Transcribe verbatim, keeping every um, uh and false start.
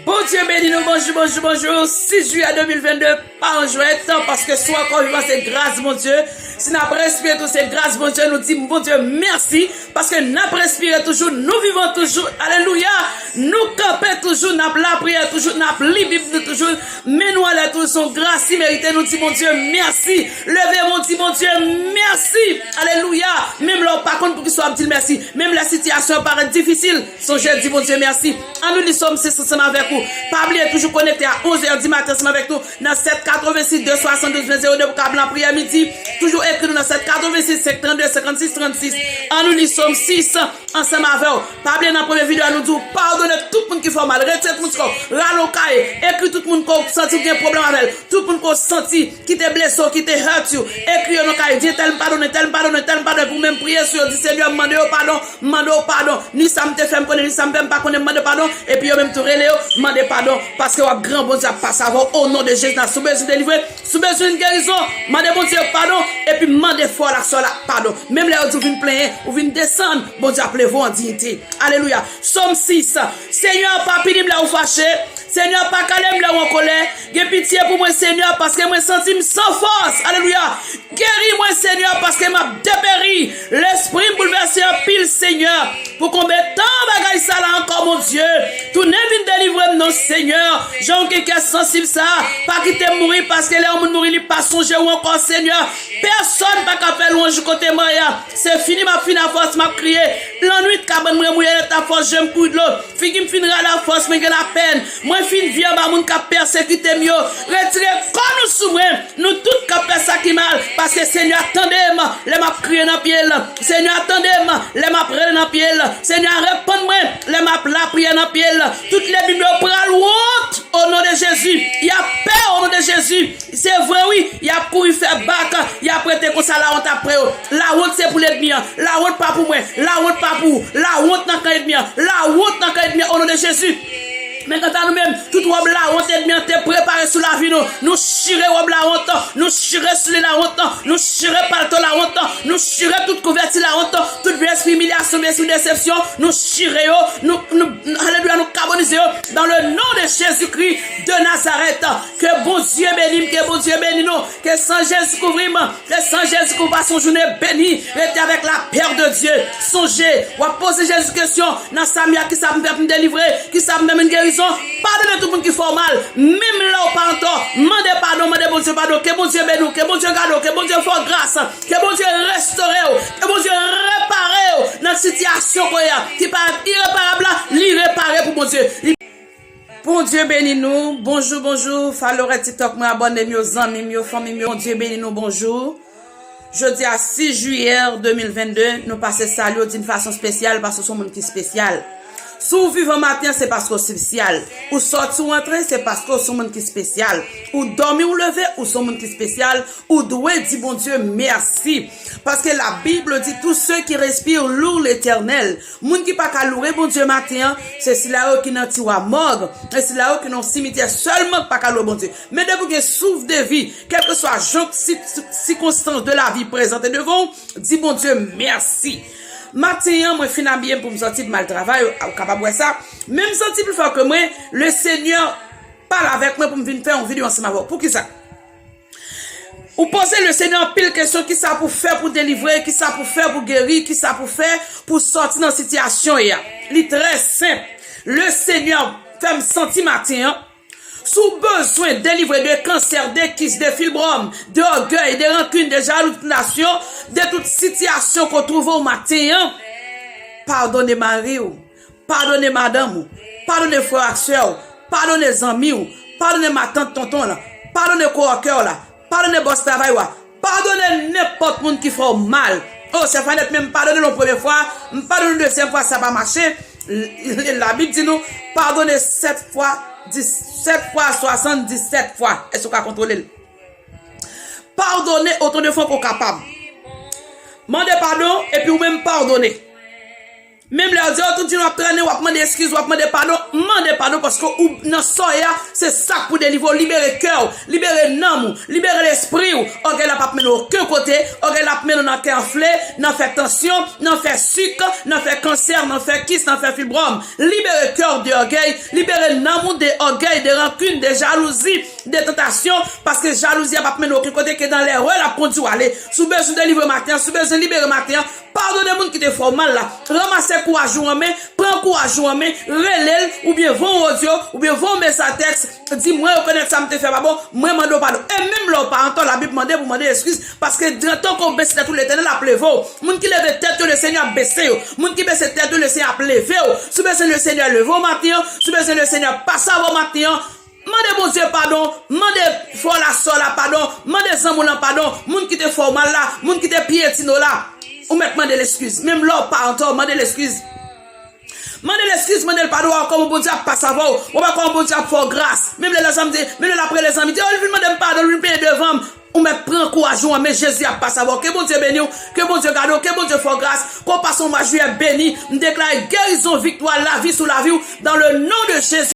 Bondye beni nou, bonjou, bonjou, bonjou. Sis jiyè de mil venn de, pa yon jwèt, paske si w ankò vivan, se gras Bondye. Si n ap respire tou, se gras Bondye. Nou di Bondye mèsi, paske n ap respire toujou, nou vivan toujou. Alelouya! Nou kanpe toujou, n ap lapriyè toujou, n ap li Bib nou toujou. Men nou anlè toujou, se yon gras imerite. Nou di Bondye mèsi. Leve men w, di Bondye mèsi. Alelouya! Menm lè w pa konn poukisa w ap di l mèsi, menm lè sitiyasyon an parèt difisil, sonje di Bondye mèsi. Ann nou li Sòm sis ansanm avèk ou. Pa bliye toujou konekte a onz è di maten ansanm avèk nou nan sèt katrevensis de swasanndouz ven zewo de pou ka ap lapriyè midi. Toujou ekri nou nan sèt katrevensis senk trannde senkannsis trannsis. Ann nou li Sòm sis ansanm avè w. Pa bliye nan premye videyo a nou di w padone tout moun ki fè w mal. Retire tout moun sou kò w. Rale w kaye. Ekri tout moun ke w santi w gen pwoblèm avè l. Tout moun ke w santi ki te blese w, ki te hurt you. Ekri yo nan kaye. Di entèl m padone, entèl m padone, entèl m padone. Epi w menm priye sou yo. Di Senyè, m mande yo padon. M mande w padon. Ni sa m te fè m konnen, ni sa m fè m pa konnen, m mande padon. Epi yo menm tou rele yo, mande padon. Paske w ap gran Bondye ap pase avè w. O non de Jezi, si w bezwen delivre, si w bezwen yon gerizon, mande Bondye padon. Epi mande frè w la, sè w la padon. Menm lè yo di w vin plenyen, ou vin desann, Bondye ap leve w an diyite. Alelouya. Sòm sis. Senyè, pa pini m lè ou fache. Senyè, pa kale m lè ou an kolè. Gen pitye pou mwen, Senyè, paske mwen santi m san fòs. Alelouya. Geri mwen, Senyè, paske m ap deperi. Lespri m boulvèse anpil, Senyè. Pou konbyen tan bagay sa la ankò, Bondye? Tounen vin delivre m non, Senyè. Jan w gen kè sansib sa, pa kite m mouri, paske lè yon moun mouri, li pa sonje w ankò, Senyè. Pèsonn pa ka fè lwanj ou kote mwen ye a. Se fini m ap fini, afòs m ap kriye. Lannwit, kabann mwen mouye nèt, afòs je m kouri dlo. Figi m fin rale, afòs mwen gen lapèn. Mwen fin vye anba moun k ap pèsekite m yo. Retire kòn ou sou mwen. Nou tout k ap fè sa ki mal, paske Senyè a tande m lè m ap kriye nan pye l. Senyè a tande m lè m ap rele nan pye l. Senyè a reponn mwen lè m ap lapriyè nan pye l. Tout lènmi m yo pral wont o non de Jezi. Y ap pè o non de Jezi. Se vre wi, y ap kouri fè bak, y ap rete konsa, lawont ap pran yo. Lawont se pou lènmi an. Lawont pa pou mwen. Lawont pa pou ou. Lawont nan kan lènmi an. Lawont nan kan lènmi an o non de Jezi. Men kanta nou menm, tout wòb lawont lènmi an te prepare sou lavi nou, nou chire wòb lawont, nou chire soulye lawont, nou chire palto lawont, nou chire tout kouvèti lawont, tout vye espri imilyasyon, vye espri desepsyon, nou chire yo, nou, nou, alelouya, nou kabonize yo dans le nom de Jésus-Christ de Nazareth. Ke Bondye beni m, ke Bondye beni nou, ke san Jezi kouvri m, ke san Jezi kouvri w, pase yon jounen beni, rete avèk lapè de Dye. Sonje, w ap poze Jezi kesyon, nan sa m ye a, kisa m fè pou m delivre, kisa m fè pou m gen gerizon. Padone tout moun ki fè w mal, menm lè w pa antò. Mande padon, mande Bondye padon, ke Bondye beni w, ke Bondye gade w, ke Bondye fè w gras, ke Bondye restore w, ke Bondye repare w nan sitiyasyon ke w ye a, ki parèt ireparab la, li repare pou Bondye. Li Bondye beni nou. Bonjou, bonjou, falowè TikTok mwen, abòne m yo, zanmi m yo, fanmi m yo. Bondye beni nou, bonjou. Jodi a sis jiyè de mil venn de, nou pase salye w di yon fason espesyal, paske w se yon moun ki espesyal. Si w vivan maten an, se paske w espesyal. Ou sòti, w antre, se paske w se yon moun ki espesyal. Ou dòmi, ou leve, ou se yon moun ki espesyal. Ou dwe di Bondye mèsi. Paske la Bible dit, tous ceux qui respirent louent l'Éternel. Moun ki pa ka loure Bondye maten an, se sila yo ki nan tiwa mòg, e sila yo ki nan simityè sèlman ki pa ka loure Bondye. Men depi w gen souf de vi, kèlkeswa jan si, sikonstans de la vi prezante devan w, di Bondye mèsi. Maten an, mwen fin abiye m pou m sòti pou m al travay, ou kapab wè sa. Men m santi pli fò ke mwen, le Senyè pale avèk mwen pou m vin fè yon videyo ansanm avè w. Poukisa? Ou poze le Senyè anpil kesyon, kisa pou fè pou delivre, kisa pou fè pou geri, kisa pou fè pou sòti nan sitiyasyon w ye a. Li trè senp. Le Senyè fè m santi maten an, si w bezwen delivre de kansè, de kis, de fibwòm, de ògèy, de rankin, de jalouzi, de tout sitiyasyon ke w twouve w maten an, padone mari w. Padone madanm ou, padone frè w ak sè w, padone zanmi w, padone matant tonton w lan, padone kowòkè w la, padone bòs travay ou a, padone nenpòt moun ki fè w mal. O, sè Fanèt, men m padone l yon premye fwa, m padone l dezyèm fwa, sa pa mache. L-, l-, Labib di nou, padone sèt fwa, dis, sèt fwa, swasanndisèt fwa. Èske w ka kontwole l? Padone otan de fwa ke w kapab. Mande padon, epi ou menm padone. Menm lè yo di, o, tout jounen w ap trennen, w ap mande eskiz, w ap mande padon, mande padon, paske ou nan sa w ye a, se sa k pou delivre w, libere kè w, libere nanm ou, libere lespri w. Ògèy la p ap mennen w okenn kote, ògèy la ap mennen w nan kè anfle, nan fè tansyon, nan fè sik, nan fè kansè, nan fè kis, nan fè fibwòm. Libere kè w de ògèy, libere nanm ou de ògèy, de rankin, de jalouzi, de tantasyon, paske jalouzi a p ap mennen w okenn kote, ke dans l'erreur l ap kondui w ale. Si w bezwen delivre maten an, si w bezwen libere maten an, padone moun ki te fè w mal la. Ranmase kouraj ou an men, pran kouraj ou an men, rele l, oubyen voye yon odyo, oubyen voye yon mesaj tèks, di, "Mwen rekonèt sa m te fè pa bon, mwen mande w padon." E menm lè w pa antò, Labib mande pou mande eskiz, paske tanke w bese tèt ou, Letènèl ap leve w. Moun ki leve tèt yo, Lesenyè ap bese yo. Moun ki bese tèt yo, Lesenyè ap leve w. Si w bezwen Lesenyè leve w maten an, si w bezwen Lesenyè pase avè w maten an, mande Bondye padon, mande frè w la, sè w la padon, mande zanmi w lan padon, moun ki te fè w mal la, moun ki te pyetine w la, ou mèt mande l eskiz. Menm lè w pa antò, mande l eskiz. Mande l eskiz, mande l padon, w a wè kòman Bondye ap pase avè w, w a wè kòman Bondye ap fè w gras. Menm lè lèzanmi di, menm lè l ap rele zanmi, di, "O, li vin mande m padon, li vin peye devan m." Ou mèt pran kouraj ou an men, Jezi ap pase avè w. Ke Bondye beni w, ke Bondye gade w, ke Bondye fè w gras, ke w pase yon mwa jiyè beni. M deklare gerizon, viktwa, lavi sou lavi w, dans le nom de Jésus.